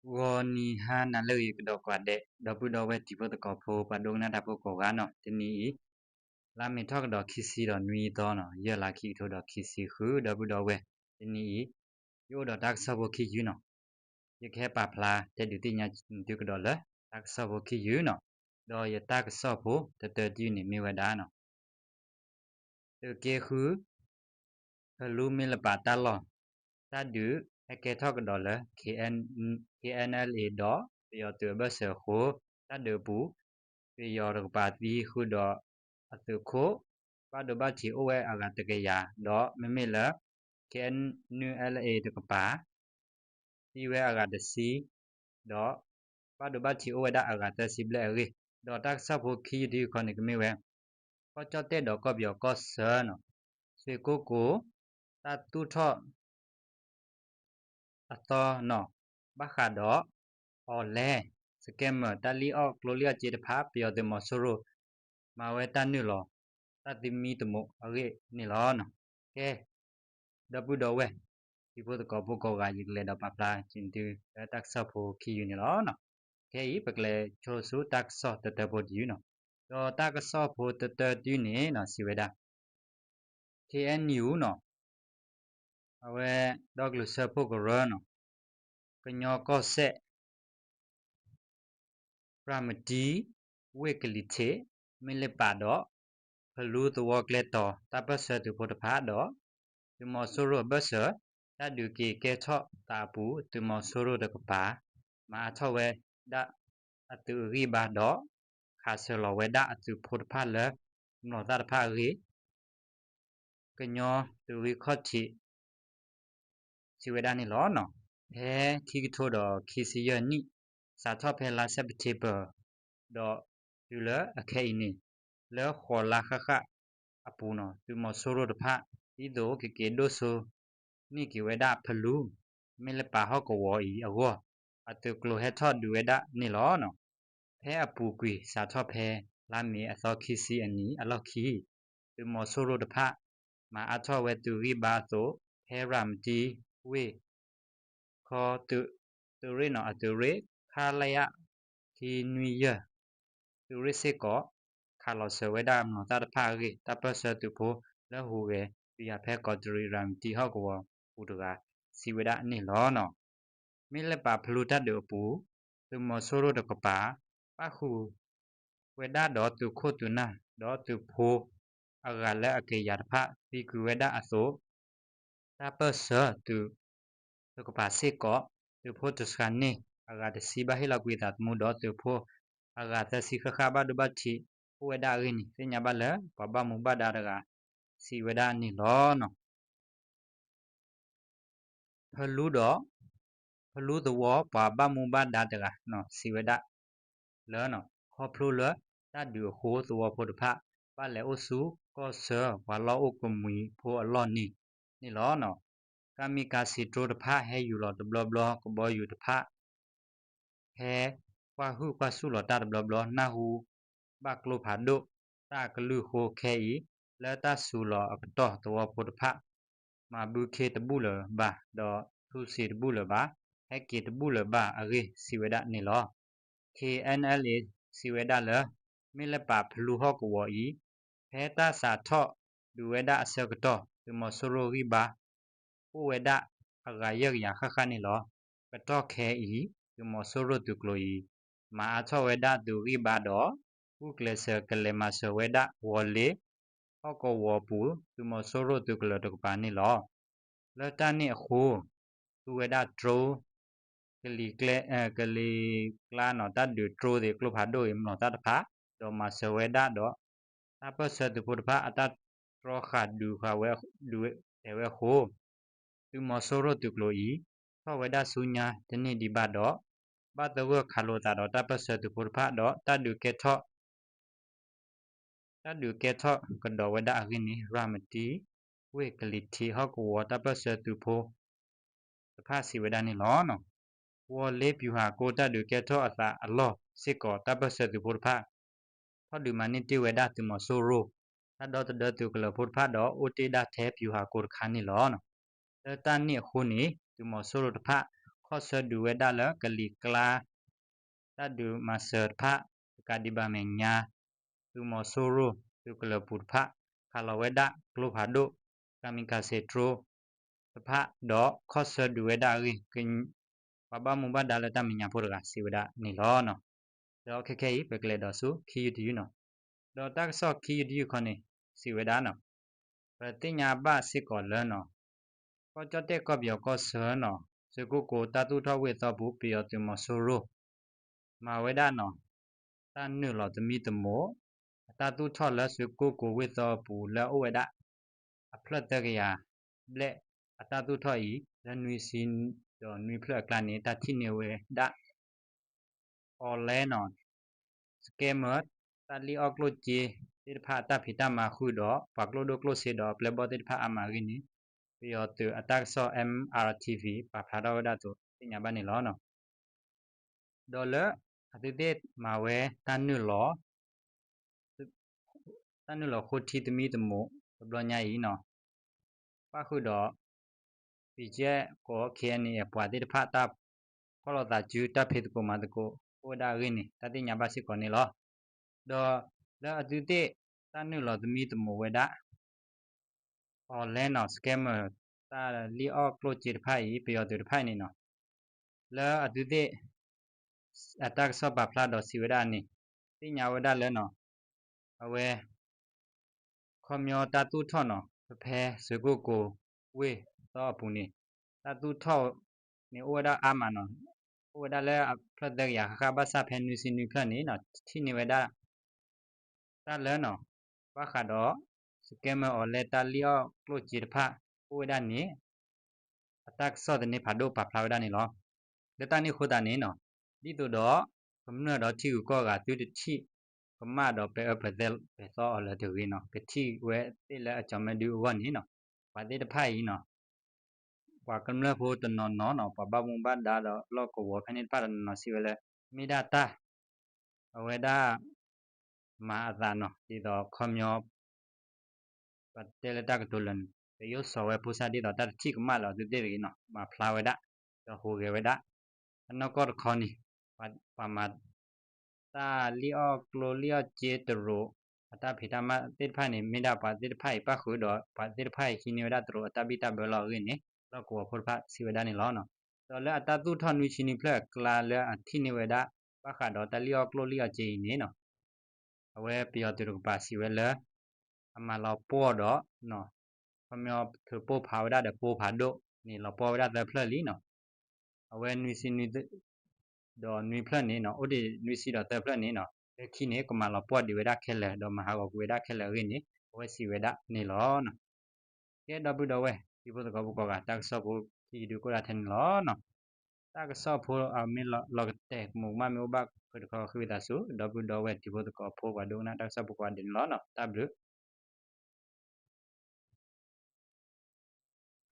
ဂီၤနံၤဟါနၤလၢအဂ့ၤ ကဒီးကိးဂၤဒဲး ဒီပုၢ်ဒီဝဲၢ်တံၤဖိသကိးဖိ ပှၤဒိကနၣ်တၢ်ဖိကိးဂၤနီၤ, တနံၤအံၤ လါမ့ၤထီၣ်ကဒီးခံဆံဒီးနွံသီနီၤ, ယဲၢ်လါခံကထိဒီးခံဆံဃု ဒီပုၢ်ဒီဝဲၢ်, တနံၤအံၤ ယအိၣ်ဒီးတၢ်ကစီၣ်ဖိခံယုၢ်နီၤ, ယကဟဲပာ်ဖျါတဲဒုးသ့ၣ်ညါသုကဒီးလၢ တၢ်ကစီၣ်ဖိခံယုၢ်နီၤ, ဒီးယတၢ်ကစီၣ်ဖိတတၢတယုၢ်န့ၣ်မ့ၢ်ဝဲဒၣ်နီၤ သုးက့ဃု ဖလူမ့ၢ်လပာ်တၢ်လီၢ် တၢ်ဒုးဟဲကဲထီၣ်ကဒီးလၢ KNLA ဒီးပယီၤသုးအဘၢၣ်စၢၤအဃိ တၢ်ဒုးအပူၤ ပယီၤတကပၤသံဃုာ်ဒီးအသုးခိၣ် ဘၣ်ဒိဘၣ်ထံးအိၣ်ဝဲအဂၤတကယၤ ဒီးမ့မ့ၢ်လၢ KNLA တကပၤ သံဝဲအဂၤတဆံ ဒီးဘၣ်ဒိဘၣ်ထံးအိၣ်ဝဲဒၣ်အဂၤသၢဆံဘျဲၣ်အဂ့ၢ်, ဒီးတၢ်ကစီၣ်ဖိခံယုၢ်တယုၢ်ခီန့ၣ်ကမ့ၢ်ဝဲ ကီၢ်ကၠီၣ်တဲၣ်ဒီးကီၢ်ပယီၤကီၢ်ဆၢနီၤ, ဆွ့ကိၣ်ကိၤ တၢ်သူၣ်ထီၣ် အသီနီၤ, ဘၣ်ဃးဒီး online scammer တၢ်လံၣ်အီၣ်ကျိလံၣ်အီၣ်စ့တဖၣ် ပယီၤသုးမီၤစိရိၤ မၤဝဲတၢ်နုာ်လီၤ တၢ်သမံသမိးအဂ့ၢ်န့ၣ်လီၤ. ကဲ ဒီပုၢ်ဒီဝဲၢ် တံၤဖိသကိးဖိကိးဂၤ ယကလဲၤဒီးပာ်ဖျါက့ၤသုလၢတၢ်ကစီၣ်ဖိခံယုၢ်န့ၣ်လီၤ. ခဲအံၤ ပကလဲၤဆိဆူတၢ်ကစီၣ်တတၢဖိတယုၢ်နီၤ, ဒီးတၢ်ကစီၣ်ဖိတတၢတယုၢ်န့ၣ်နီၤ စံးဝဲဒၣ် KNU နီၤ, အဝဲဒီကလုာ်စၢဖှိၣ်ကရၢနီၤ, ကညီကီၢ်စဲၣ် ရၤမတံ ဝ့ၢ်ကလံၤထံး မ့ၢ်လၢပာ်ဒီး ဖလူသဝီကျဲတီၤ တၢ်ပၢၢ်ဆၢသုးဖိတဖၣ်ဒီး သုးမီၤစိရိၤအဘၢၣ်စၢၤ တၢ်ဒုးက့ၤကဲထီၣ်သးအပူၤ သုးမီၤစိရိၤတကပၤ မၤအါထီၣ်ဝဲဒၣ်အသုးအဂံၢ်ဘါဒီး ခးဆၢလီၤဝဲဒၣ်အသုးဖိတဖၣ်လၢ မျိာ်သၣ်တဖၣ်အဂ့ၢ် ကညီသုးဂံၢ်ခီၣ်ထံး စံးဝဲဒၣ်န့ၣ်လီၤ. ဖဲခံကထိဒီးခံဆံယဲၢ်နံၣ် စးထီၣ်ဖဲလါ September ဒီးတုၤလၢအခဲအံၤန့ၣ် လၢဃိးလါဃၣ်ဃၣ်အပူၤနီၤ သုးမီၤစိရိၤတဖၣ် ဒ်သိးကက့ၤဒိၣ်စိန့ၢ်က့ၤဝဲဒၣ်ဖလူ မ့ၢ်လၢပာ်ဟီၣ်ကဝီၤအံၤအဂီၢ် အသုးကျိၤဟဲထီၣ်ဒုးဝဲဒၣ်န့ၣ်လီၤ. ဖဲအပူၤကွံာ်စးထီၣ်ဖဲ လါမ့ၤအသီခံဆံအနံၤအလီၢ်ခံ သုးမီၤစိရိၤတဖၣ် မၤအါထီၣ်ဝဲသုးဂံၢ်ဘါအသိး ဖဲရၤမတံဝ့ၢ် ခီ သုးရ့ၣ်နီၤ အသုးရ့ၣ် ခလရ ခံနွံယဲၢ် သုးရ့ၣ်စ့ၢ်ကီး ခးလီၤစၢၤဝဲဒၣ်မျိာ်သၣ်တဖၣ်အဂ့ၢ် တၢ်ပၢၢ်ဆၢသုးဖိလၢဟူးဂဲၤ ပယီၤဖဲကီးတရံးရၤမတံဟီၣ်ကဝီၤပူၤတဂၤ စံးဝဲဒၣ်န့ၣ်လီၤ. မ့ၢ်လၢပာ်ဖလူတၢ်ဒုးအပူၤ သုးမီၤစိရိၤတကပၤ ပၣ်ဃုာ်ဝဲဒၣ်ဒီးသုးခိၣ်သုးနၢ် ဒီးသုးဖိအဂၤလၢအကယၤတဖၣ် သံကွံာ်ဝဲဒၣ်အသိး တၢ်ပၢၢ်ဆၢသုးတကပၤစ့ၢ်ကီး သုးဖိတဆှၤန့ၢ်အဂၤတဆံ ဘၣ်ဟ့ၣ်လီၤကွံာ်သးသမူဒီး သုးဖိအဂၤသၢဆံဃၣ်ဃၣ် ဘၣ်ဒိဘၣ်ထံးအိၣ်ဝဲဒၣ်အဂ့ၢ်န့ၣ် သ့ၣ်ညါဘၣ်လၢပှၤဘၣ်မူဘၣ်ဒါတဂၤ စံးဝဲဒၣ်န့ၣ်လီၤ. ဖလူဒီး ဖလူသဝီပှၤဘၣ်မူဘၣ်ဒါတဂၤ စံးဝဲဒၣ်လၢ ခီဖျိလၢတၢ်ဒုးအဃိ သဝီဖိတဖၣ် ဘၣ်လဲၤအိၣ်ဆူကီၢ်ဆၢ ပှၤလီၢ်အိၣ်ကမှံၤဖိအလီၢ်န့ၣ်န့ၣ်လီၤ. ကၤမံၤကၤစံး drone တဖၣ်ဟဲယူၤလီၤတဘျီဘျီ ကဘီယူၤတဖၣ် ဟဲကွၢ်ဟုၣ်ကွၢ်ဆူၣ်လီၤတၢ်တဘျီဘျီ နၢ်ဟူဘၣ်ကျိဖးဒိၣ်တၢ်အကလုၢ်အဃိ ခဲအံၤ လၢတၢ်စူၤလီၤအကတီၢ် သဝီဖိတဖၣ် မၤဘုခ့တဘူၣ်လၢၤဘၣ် ဒီးထူစံးတဘူၣ်လၢၤဘၣ် ဟဲက့ၤတဘူၣ်လၢၤဘၣ်အဂ့ၢ် စံးဝဲဒၣ်န့ၣ်လီၤ. ခ့ၣ်အဲၣ်အဲၣ်လ်အ့ စံးဝဲဒၣ်လၢ မ့ၢ်လၢပာ်ဖလူဟီၣ်ကဝီၤအံၤ ဖဲတၢ်စးထီၣ်ဒုးဝဲဒၣ်အဆၢကတီၢ် သုးမီၤစိရိၤဂံၢ်ဘါ အိၣ်ဝဲဒၣ်အဂၤယဲၢ်ကယၤဃၣ်ဃၣ်န့ၣ်လီၤ. ကတီၢ်ခဲအံၤ သုးမီၤစိရိၤသုးကျိၤအံၤ မၤအါထီၣ်ဝဲဒၣ်သုးဂံၢ်ဘါဒီး ဂုာ်ကျဲးစၢးကလဲၤမၤစၢၤဝဲဒၣ်ဝီၤလ့ ဟီၣ်ကဝီၤပူၤ သုးမီၤစိရိၤသုးကလၢၤတကပၤန့ၣ်လီၤ. လၢတၢ်န့ၣ်အဃိ သူဝဲဒၣ် drone ကလံၤကျါ ကလံၤကျါနီၤ တၢ်ဒုး drone သ့ၣ်ကျိဖးဒိၣ်အံၤ မျိာ်သၣ်တဖၣ် ဒီးမၤစၢၤဝဲဒၣ်ဒီး တၢ်ပၢၢ်ဆၢသုးဖိတဖၣ် အတၢ်တြီဃာ်ဒုးဃာ်ဝဲ ဒုးတဲဝဲအဃိ သုးမီၤစိရိၤသုးကျိၤအံၤ ထီၣ်ဝဲဒၣ်ဆူညါတန့ၢ်ဒံးဘၣ်ဒီး ဘၣ်သဂၢၢ်ခးလိာ်သးဒီးတၢ်ပၢၢ်ဆၢသုးဖိတဖၣ်ဒီး တၢ်ဒုးကဲထီၣ် တၢ်ဒုးကဲထီၣ်ကဒီးဝဲဒၣ်အဂ့ၢ်န့ၣ် ရၤမတံ ဝ့ၢ်ကလံၤထံးဟီၣ်ကဝီၤ တၢ်ပၢၢ်ဆၢသုးဖိတဖၣ်စံးဝဲဒၣ်န့ၣ်လီၤ. ဝီၤလ့ ဗျူဟာကုန်း တၢ်ဒုးကဲထီၣ်အသးအလီၢ်စ့ၢ်ကီး တၢ်ပၢၢ်ဆၢသုးဖိတဖၣ် ထီၣ်ဒုးမၤန့ၢ်တ့ၢ်ဝဲဒၣ်သုးမီၤစိရိၤ တၢ်ဒီသဒၢသုးကလၢၤဖိတဖၣ်ဒီး အိၣ်တ့ၢ်ဒၣ်ထဲ ဗျူဟာကုန်း တခါန့ၣ်လီၤ. လၢတၢ်န့ၣ်အဃိန့ၣ် သုးမီၤစိရိၤတဖၣ် ခ ခီၣ်ဆၢဒုးဝဲဒၣ်လၢကလံၤကျါ တၢ်ဒုးမၤစၢၤတဖၣ် တကးဒံးဘၣ်မဲာ်ညါ သုးမီၤစိရိၤ သုးကလၢၤပူၤတဖၣ် ခးလီၤဝဲဒၣ်ကျိဖးဒိၣ် kamikaze drone တဖၣ် ဒီးခီၣ်ဆၢဒုးဝဲဒၣ်အဂ့ၢ် ပှၤဘၣ်မူဘၣ်ဒါလၢတၢ်မဲာ်ညါဖိတဂၤစံးဝဲဒၣ်န့ၣ်လီၤ. ဒီးခဲခဲအံၤ ပကလဲၤဒီးဆူခံယုၢ်တယုၢ်နီၤ. ဒီးတၢ်ကစီၣ်ခံယုၢ်တယုၢ်ခီန့ၣ် စံးဝဲဒၣ်နီၤ, ပသ့ၣ်ညါဘၣ်စ့ၢ်ကီးလၢနီၤ ကီၢ်ကၠီၣ်တဲၣ်ကီၢ်ပယီၤကီၢ်ဆၢနီၤ စွ့ၢ်ကိၢ်ကိၤတၢ်သူၣ်ထီၣ်ဝ့ၢ်သီပူၤ ပယီၤသုးမီၤစိရိၤ မၤဝဲဒၣ်နီၤ တၢ်နုာ်လီၤသမံသမိး အတၢ်သူၣ်ထီၣ်လၢစွ့ၢ်ကိၢ်ကိၤဝ့ၢ်သီပူၤလၢအအိၣ်ဝဲဒၣ် အဖျၢၣ်သၢကယၤဘျဲၣ် အတၢ်သူၣ်ထီၣ်အံၤ လၢနွံဆံဒီးနွံဖျၢၣ်အကျါန့ၣ် တၢ်ထံၣ်န့ၢ်ဝဲဒၣ် online နီၤ scammer တၢ်လံၣ်အီၣ်ကျိၣ်စ့သ့ၣ်တဖၣ်အတၢ်ဖံးတၢ်မၤဃုာ်ဒီး ပှၤကျိၣ်ဒိၣ်ကျိၣ်စ့ဒီးပျဲၢ်ဘီၣ်သ့ၣ်တဖၣ်အါမးအဂ့ၢ်န့ၣ် ပယီၤသုးအတၢ်ကစီၣ် M R T V ပာ်ဖျါထီၣ်ဝဲဒၣ်အသိးသ့ၣ်ညါဘၣ်န့ၣ်လီၤ. ဒီးလၢအသုးသ့ၣ်မၤဝဲတၢ်နုာ်လီၤ တၢ်နုာ်လီၤဃိထံသမံသမိးတဘျီညါအံၤနီၤ ပၣ်ဃုာ်ဒီး ပံကဲကိး K N A ပှၤသ့ၣ်တဖၣ်တၢ်ဖီၣ်လိာ်သးစု တၢ်ဖံးသကိးမၤသကိးအိၣ်ဝဲဒၣ်အဂ့ၢ်န့ၣ် တၢ်သ့ၣ်ညါဘၣ်စ့ၢ်ကီးန့ၣ်လီၤ. ဒီးလၢအသုးသ့ၣ်တၢ်နုာ်လီၤသမံသမိးဝဲဒၣ် online နီၤ scammer တၢ်လံၣ်အီၣ်ကျိၣ်စ့တဖၣ်အံၤ ပယီၤသုးတဖၣ်အံၤန့ၣ်နီၤ လၢအသုးသ့ၣ် အတၢ်ကစီၣ်ပာ်ဖျါဒီးစံးဝဲဒၣ်န့ၣ် သ့ၣ်ညါဝဲဒၣ်လၢနီၤ အဝဲ ခီပညီတၢ်သူၣ်ထီၣ်နီၤ ဖဲဖဲစွ့ၢ်ကိၢ်ကိၤဝ့ၢ်သီအပူၤန့ၣ် တၢ်သူၣ်ထီၣ်န့ၣ်အိၣ်ဝဲဒၣ်အါမးနီၤ အိၣ်ဝဲဒၣ်လၢအဖျၢၣ်သၢကယၤဃၣ်ဃၣ် ဘၣ်ဆၣ်ဖဲနွံဆံနွံဖျၢၣ်န့ၣ်နီၤ ထံၣ်န့ၢ်ဝဲဒၣ် တၢ်လၢနီၤ ဘၣ်ဃးဒီး scammer online တၢ်လံၣ်အီၣ်ကျိၣ်စ့တဖၣ်အိၣ်ဝဲဒၣ်န့ၣ် အတၢ်ကစီၣ်သန့ပာ်ဒိၣ်ပာ်ဖျါဝဲဒၣ်န့ၣ်လီၤ. လၢတၢ်န့ၣ်အဃိသတးန့ၣ်နီၤ ဒ်သိးဒီး ကမျၢၢ်ဒီးထံဂုၤကီၢ်ဂၤသုတထံၣ်ကမၣ်ဒီး ပဲအၢပဲသဲပဲသီအီၤလၢတဂ့ၤနီၤ ကထံၣ်ဝဲသ့ၣ်လၢအကၠီၤမဲဒုအဂီၢ်န့ၣ်နီၤ ပှၤသ့ၣ်တဖၣ်အံၤနီၤ ပှၤကမျၢၢ်ဖိတနီၤနီၤနီၤ ပှၤဘၣ်မူဘၣ်ဒါဒီးလီၢ်ကဝီၤဖဲန့ၣ်တဖၣ်တနီၤနီၤစံးဝဲလၢ မ့ၢ်ဒၣ်တၢ် အဝဲဒၣ် မၤအသးနီၤ ဒ်သိးခီပညီ ပတဲလၢတၢ်ကတိၤလၢာ်န့ၣ် ပယိၣ်စီၤဝဲဖိစၢ်ဒ်သိးတၢ်တထံၣ်ကမၣ်လၢအသုးသ့ၣ်တဂ့ၤနီၤ မၤဖျါဝဲဒၣ် ဒီးဟူးဂဲၤဝဲဒၣ် အနီၢ်ကီၢ်တခီန့ၣ် ပှၤမၤ တၢ်လံၣ်အီၣ်ကျိလံၣ်အီၣ်စ့တရူး အတၢ်ဖံးတၢ်မၤသ့ၣ်တဖၣ်န့ၣ် မ့ၢ်ဒၣ်ပှၤသ့ၣ်တဖၣ်အံၤ ပၣ်ဃုာ်ဒီးပှၤသ့ၣ်တဖၣ်အံၤ ဟံးန့ၢ်ဝဲဒၣ်တရူးအတၢ်ဘံၣ်တၢ်ဘၢလီၤအဂ့ၢ်န့ၣ် လီၢ်ကဝီၤဖိတဖၣ်စံးဝဲဒၣ်န့ၣ်လီၤ. ဒီးလၢအတၢ်သူၣ်ထီၣ်နွံဆံနွံဖျၢၣ်အကျါလၢအထံၣ်န့ၢ်ဝဲဒၣ် ဘၣ်ဃးဒီးတၢ်လံၣ်အီၣ်ကျိၣ်လံၣ်အီၣ်စ့အံၤန့ၣ်နီၤ အဝဲပယီၤသုးတကပၤစံးဝဲလၢ အမၤလီၤပှီၢ်ဒီး ခီပညီထုးပိၢ်ဖးဝဲဒၣ်ဒီးပိၢ်ဖးဒိၣ်န့ၣ် လီၤပှီၢ်ဝဲဒၣ်သၢဖျၢၣ်လံနီၤ. အဝဲနွံဆံနွံ ဒီးနွံဖျၢၣ်န့ၣ်နီၤ အိၣ်ဒံးနွံဆံဒီးသၢဖျၢၣ်န့ၣ်နီၤ လၢခံန့ၣ် ကမၤလီၤပှီၢ်ဒံးဝဲဒၣ်ခဲလၢာ် ဒီးမၤဟးဂီၤကွံာ်ဝဲဒၣ်ခဲလၢာ်အဂ့ၢ်န့ၣ် အဝဲစံးဝဲဒၣ်န့ၣ်လီၤ. ကဲ ဒီပုၢ်ဒီဝဲၢ် တံၤဖိသကိးဖိကိးဂၤ တၢ်ကစီၣ်ဖိခံယုၢ်ဒုကိးဒၣ်ထဲန့ၣ်လီၤ. တၢ်ကစီၣ်ဖိအမ့ၢ်လီၤကတဲာ်ကမူးကမၣ်မ့ၢ်အိၣ်ဘၣ်ဃုာ်တခီဃုာ်ဝံသးစူၤ ဒီပုၢ်ဒီဝဲၢ်တံၤဖိသကိးဖိပှၤဒိကနၣ်တၢ်ကစီၣ်ဖိကိးဂၤဒဲးန့ၣ်လီၤ. တၢ်ဘျုး